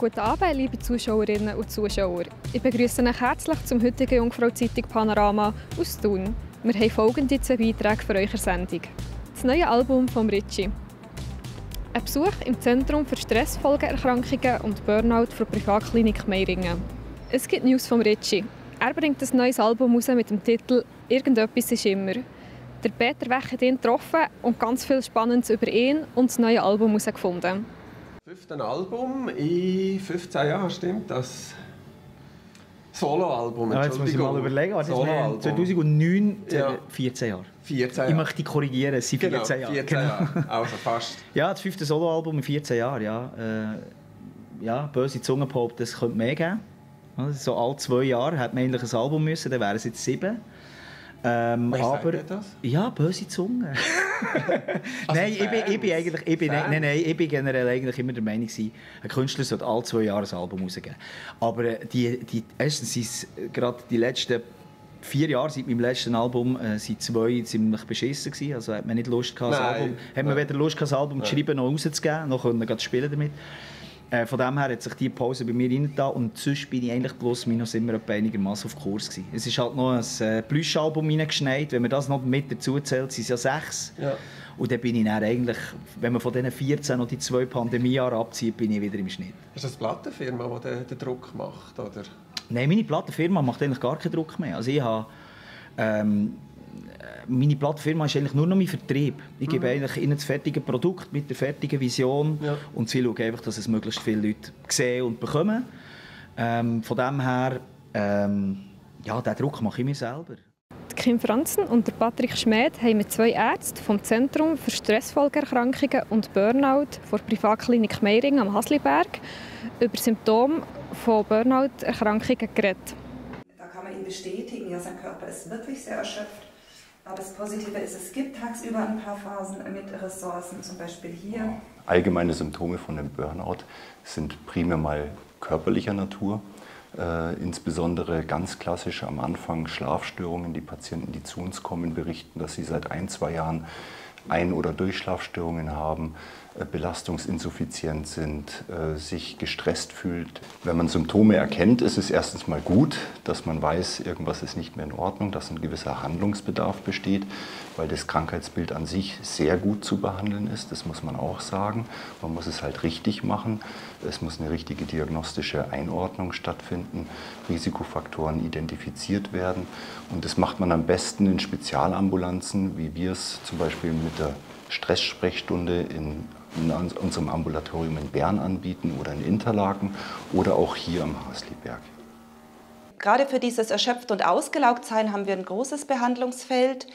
Guten Abend, liebe Zuschauerinnen und Zuschauer. Ich begrüße euch herzlich zum heutigen Jungfrau-Zeitung Panorama aus Thun. Wir haben folgende 2 Beiträge für eure Sendung. Das neue Album von Ritchie. Ein Besuch im Zentrum für Stressfolgeerkrankungen und Burnout der Privatklinik Meiringen. Es gibt News von Ritchie. Er bringt ein neues Album raus mit dem Titel «Irgendetwas ist immer». Der Peter Wech hat ihn getroffen und ganz viel Spannendes über ihn und das neue Album herausgefunden. 5. Album in 15 Jahren, stimmt das? Soloalbum, Jetzt muss ich mal überlegen, das ist 2009, 14 Jahre. 14 Jahre. Ich möchte dich korrigieren, es sind 14 Jahre. 14 Jahre, also fast. Ja, das 5. Soloalbum in 14 Jahren, ja. Ja, böse Zunge behaupten, es könnte mehr geben. So alle 2 Jahre hätte man eigentlich ein Album müssen, dann wären es jetzt 7. Wer aber sagt das? Ja, böse Zunge. Also nein, ich bin generell eigentlich immer der Meinung, ein Künstler sollte alle 2 Jahre ein Album rausgeben. Aber erstens sind gerade die letzten 4 Jahre seit meinem letzten Album sind 2 ziemlich beschissen gewesen. Also hat man nicht Lust gehabt, weder Lust gehabt, das Album zu schreiben noch rauszugeben, noch zu spielen damit. Von dem her hat sich diese Pause bei mir reingetan und sonst bin ich eigentlich plus minus immer einigermaßen auf Kurs gewesen. Es ist halt noch ein Plüschalbum reingeschneit, wenn man das noch mit dazu zählt, sind es ja 6. Ja. Und dann bin ich dann eigentlich, wenn man von diesen 14 noch die 2 Pandemiejahre abzieht, bin ich wieder im Schnitt. Ist das eine Plattenfirma, die den Druck macht, oder? Nein, meine Plattenfirma macht eigentlich gar keinen Druck mehr. Also ich habe, meine Plattenfirma ist eigentlich nur noch mein Vertrieb. Ich gebe eigentlich ihnen das fertige Produkt mit der fertigen Vision und sie schauen einfach, dass es möglichst viele Leute sehen und bekommen. Von dem her, ja, diesen Druck mache ich mir selber. Kim Franzen und Patrick Schmed haben mit 2 Ärzten vom Zentrum für Stressfolgeerkrankungen und Burnout der Privatklinik Meiringen am Hasliberg über Symptome von Burnout-Erkrankungen geredet. Da kann man ihn bestätigen, ja, sein Körper ist wirklich sehr erschöpft. Aber das Positive ist, es gibt tagsüber ein paar Phasen mit Ressourcen, zum Beispiel hier. Allgemeine Symptome von dem Burnout sind primär mal körperlicher Natur. Insbesondere ganz klassisch am Anfang Schlafstörungen. Die Patienten, die zu uns kommen, berichten, dass sie seit 1-2 Jahren Ein- oder Durchschlafstörungen haben, belastungsinsuffiziент sind, sich gestresst fühlt. Wenn man Symptome erkennt, ist es erstens mal gut, dass man weiß, irgendwas ist nicht mehr in Ordnung, dass ein gewisser Handlungsbedarf besteht, weil das Krankheitsbild an sich sehr gut zu behandeln ist, das muss man auch sagen. Man muss es halt richtig machen, es muss eine richtige diagnostische Einordnung stattfinden, Risikofaktoren identifiziert werden und das macht man am besten in Spezialambulanzen, wie wir es zum Beispiel mit der Stresssprechstunde in unserem Ambulatorium in Bern anbieten oder in Interlaken oder auch hier am Hasliberg. Gerade für dieses Erschöpft- und Ausgelaugtsein haben wir ein großes Behandlungsfeld.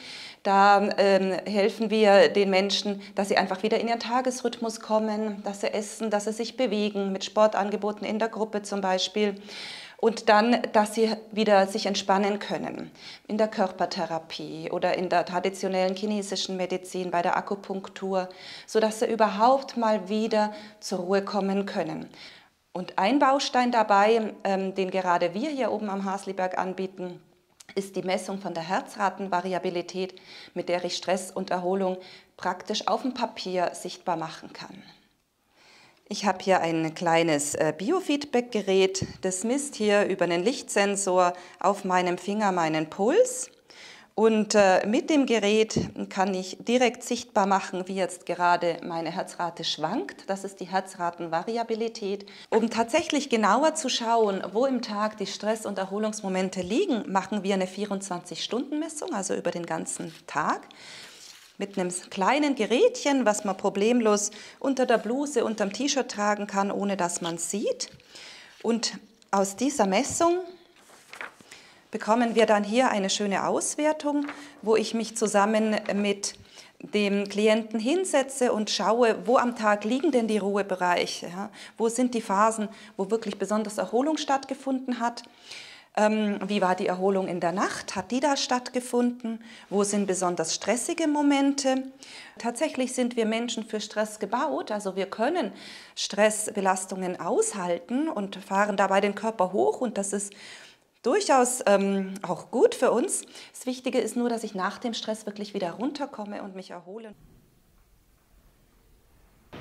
Da helfen wir den Menschen, dass sie einfach wieder in ihren Tagesrhythmus kommen, dass sie essen, dass sie sich bewegen, mit Sportangeboten in der Gruppe zum Beispiel. Und dann, dass sie wieder sich entspannen können in der Körpertherapie oder in der traditionellen chinesischen Medizin, bei der Akupunktur, sodass sie überhaupt mal wieder zur Ruhe kommen können. Und ein Baustein dabei, den gerade wir hier oben am Hasliberg anbieten, ist die Messung von der Herzratenvariabilität, mit der ich Stress und Erholung praktisch auf dem Papier sichtbar machen kann. Ich habe hier ein kleines Biofeedback-Gerät, das misst hier über einen Lichtsensor auf meinem Finger meinen Puls. Und mit dem Gerät kann ich direkt sichtbar machen, wie jetzt gerade meine Herzrate schwankt. Das ist die Herzratenvariabilität. Um tatsächlich genauer zu schauen, wo im Tag die Stress- und Erholungsmomente liegen, machen wir eine 24-Stunden-Messung, also über den ganzen Tag. Mit einem kleinen Gerätchen, was man problemlos unter der Bluse, unterm T-Shirt tragen kann, ohne dass man es sieht. Und aus dieser Messung bekommen wir dann hier eine schöne Auswertung, wo ich mich zusammen mit dem Klienten hinsetze und schaue, wo am Tag liegen denn die Ruhebereiche, ja? Wo sind die Phasen, wo wirklich besonders Erholung stattgefunden hat. Wie war die Erholung in der Nacht? Hat die da stattgefunden? Wo sind besonders stressige Momente? Tatsächlich sind wir Menschen für Stress gebaut. Also wir können Stressbelastungen aushalten und fahren dabei den Körper hoch. Und das ist durchaus auch gut für uns. Das Wichtige ist nur, dass ich nach dem Stress wirklich wieder runterkomme und mich erhole.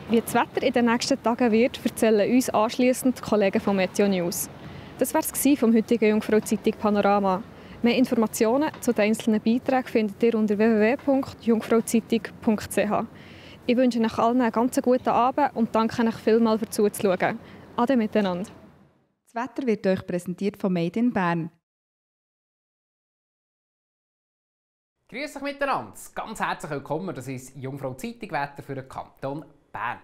Wie das Wetter in den nächsten Tagen wird, erzählen uns anschliessend die Kollegen von Meteo News. Das war es vom heutigen Jungfrau-Zeitung Panorama. Mehr Informationen zu den einzelnen Beiträgen findet ihr unter www.jungfrauzeitung.ch. Ich wünsche euch allen einen ganz guten Abend und danke euch vielmals für zuzuschauen. Ade miteinander. Das Wetter wird euch präsentiert von Made in Bern. Grüß euch miteinander, ganz herzlich willkommen. Das ist Jungfrau-Zeitung Wetter für den Kanton Bern.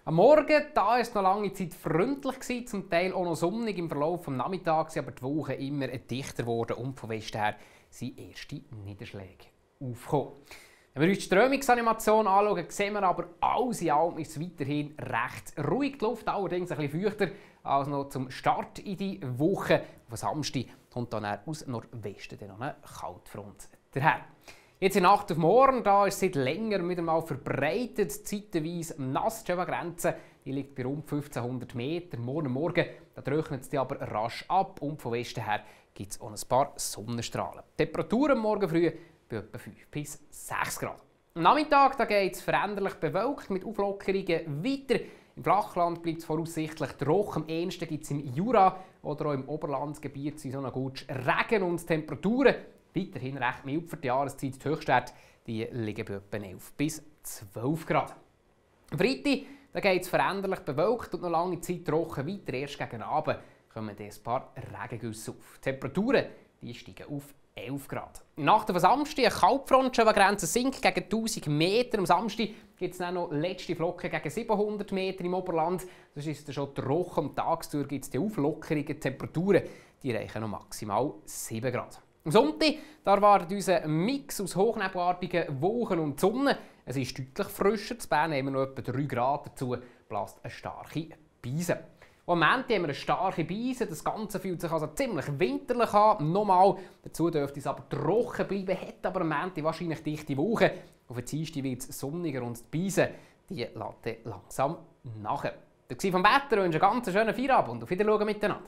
Am Morgen war es noch lange Zeit freundlich, zum Teil auch noch sonnig im Verlauf des Nachmittags, aber die Woche immer dichter geworden und von Westen her sind erste Niederschläge aufgekommen. Wenn wir uns die Strömungsanimation anschauen, sehen wir aber, alles in allem ist es weiterhin recht ruhig. Die Luft allerdings ein bisschen feuchter als noch zum Start in die Woche. Auf Samstag kommt dann aus Nordwesten noch eine Kaltfront daher. Jetzt in Nacht auf morgen, da ist es seit längerem wieder mal verbreitet, zeitweise Nassschwellengrenze, die liegt bei rund 1500 Meter. Morgen da trocknet es aber rasch ab und von Westen her gibt es auch ein paar Sonnenstrahlen. Die Temperaturen morgen früh bei etwa 5 bis 6 Grad. Am Nachmittag geht es veränderlich bewölkt mit Auflockerungen weiter. Im Flachland bleibt es voraussichtlich trocken. Am ehesten gibt es im Jura oder auch im Oberlandgebiet so einen guten Regen und Temperaturen. Weiterhin recht mild für die Jahreszeit. Die Höchstwerte liegen bei etwa 11 bis 12 Grad. Am Freitag geht es veränderlich bewölkt und noch lange Zeit trocken weiter. Erst gegen Abend kommen ein paar Regengüsse auf. Die Temperaturen steigen auf 11 Grad. Nacht auf Samstag eine Kaltfrontschwellengrenze sinkt gegen 1000 Meter. Am Samstag gibt es dann noch letzte Flocken gegen 700 Meter im Oberland. Das ist schon trocken. Am Tagstour gibt es die Auflockerungen. Temperaturen die reichen noch maximal 7 Grad. Am Sonntag erwartet uns ein Mix aus hochnebelartigen Wolken und Sonne. Es ist deutlich frischer. In Bern haben wir noch etwa 3 Grad. Dazu bläst eine starke Beise. Am Montag haben wir eine starke Beise. Das Ganze fühlt sich also ziemlich winterlich an. Nochmal, dazu dürfte es aber trocken bleiben. Hat aber am Montag wahrscheinlich dichte Wochen. Auf den Dienstag wird es sonniger und die Beise die lässt langsam nach. Das war vom Wetter. Ich wünsche einen ganz schönen Feierabend und auf Wiedersehen miteinander.